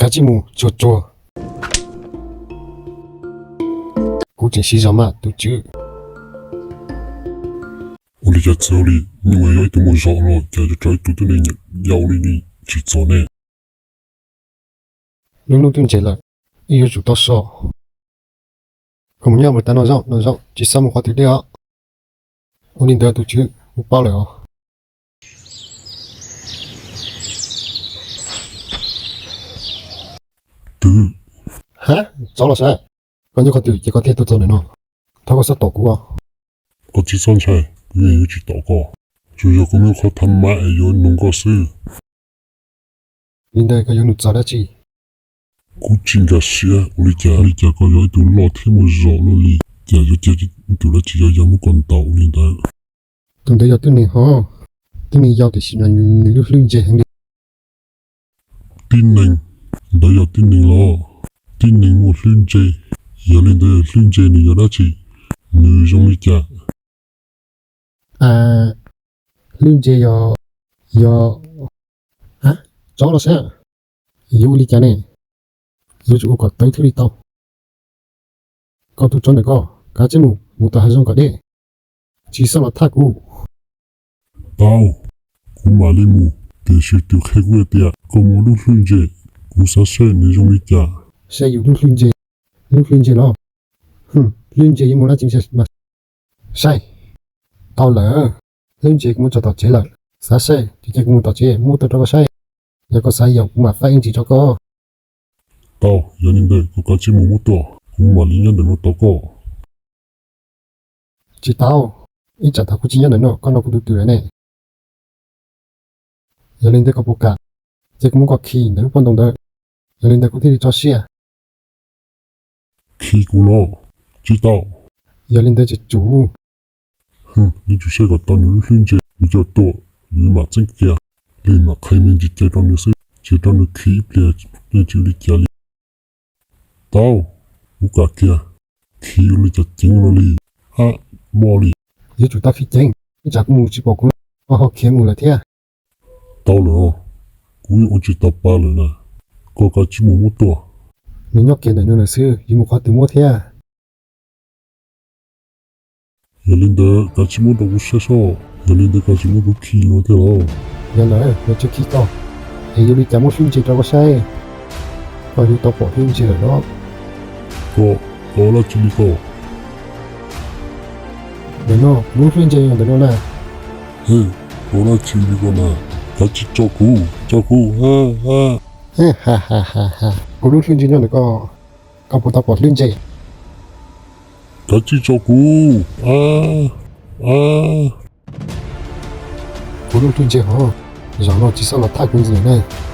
Kav tsij mus tsuag tsuag. Kuv tseem siv zog mas tus tswv. Ua li cas txawv li, nyuj yog ib tug muaj zog los cas yuav raug ib tug tib neeg yau li li tsis txog ne? Lub hnub twb ntseg lawm, wb yuav tsum tau so. Koj mus nyob mus tas no zoo no zoo, tsis txhob mus qhov twg deb os. Ua li ntawd tus tswv, kuv paub lawm os. Twb, ha, txhob los saib. Koj nyob qhov twg ces koj thiaj tuaj txog ntawm no. Thov koj txhob tom kuv os. Koj tsis txhob ntshai, kuv yeej yuav tsis tom koj. Tsuas yog koj muaj qhov tham mas es yuav nug koj xwb. Li ntawd koj yuav nug txog dab tsi? Kuv tsis nkag siab ua li cas, ua li cas koj yog ib tug loj thiab muaj zog luaj li, cas yuav cia tus dab tsi yau yau muab koj ntaus ua li ntawd? Tus ntawd yog tib neeg hov, tib neeg yau tiam sis mas nws lub hlwb ntse heev li. Tib neeg, ntawd yog tib neeg los? Tib neeg muaj hlwb ntse. Yog li ntawd hlwb ntse nws yog dab tsi? Nws zoo li cas? Hlwb ntse yog, yog, tsob los saib, yuav ua li cas ne? Yuav tsum ua kom tawv thiaj li tau. Koj tus tsob ntawm koj, kav tsij mus, mus tom hav zoov kom deb, tsis txhob los thaj kuv. Tau, kuv mam li mus, tiam sis tus qhia kuv hais tias koj muaj lub hlwb ntse, kuv xav saib nws zoo li cas. Saib yus lub hlwb ntse, lub hlwb ntse los? Hlwb ntse yuav muaj dab tsi mas saib. Tau lawm, hlwb ntse kuv muab tso tom tsev lawm, xav saib ces cia kuv mus tom tsev muab tuaj rau koj saib. Yog koj xav yuav kuv mam faib ib ntsis rau koj. Tau, yog li ntawd koj kav tsij mus muab tuaj, kuv mam li nyob ntawm no tos koj. Tsis tau, ib tsam thaum kuv tsis nyob ntawm no koj noj kuv tus twm lawm ne. Yog li ntawd koj puas kam, ces kuv muab koj khi ntawm lub pob ntoo ntawd, yog li ntawd kuv thiaj li tso siab. Khi kuv no, tsis tau. Yog li ntawd ces tsum. Yuav tsum saib kom tau nws lub hlwb ntse, nws coj tuaj, yus mam txeeb kiag, li mam qhia me ntsis cai rau nws xwb, tsis rau nws khi ib pliag yeej tsis ua li cas li. Tau, kuv kam kiag, khi ua li cas ceev no li, ab, mob li. Yuav tsum tau khi ceev, ib tsam kuv mus tsis pom kuv, koj ho khiav mus lawm thiab. Tau lawm os, kuv yeej ua tsis tau pa lawm na, koj kav tsij mus muab tuaj. Nws nyob kiag ntawm no lawm xwb, yuav mus qhov twg muab thiab? Yog li ntawd kav tsij muab rau kuv saib soj, yog li ntawd kav tsij muab kuv khi no thiab los. Yog lawm, yuav tsis khi koj, es yuav li cas muab hlwb ntse rau koj saib? Koj yuav tau pom hlwb ntse lawm los. Koj, koj ua dab tsi li koj? Ntawm no, kuv lub hlwb ntse yog ntawm no na. Koj ua dab tsi li koj na? Kav tsij tso kuv, tso kuv, ha ha. Kuv lub hlwb ntse nyob ntawm koj, koj puas tau pom hlwb ntse? Kav tsij tso kuv, a, a. Kuv lub hlwb ntse hov, zaum no tsis txhob los thaj kuv ntxiv lawm na.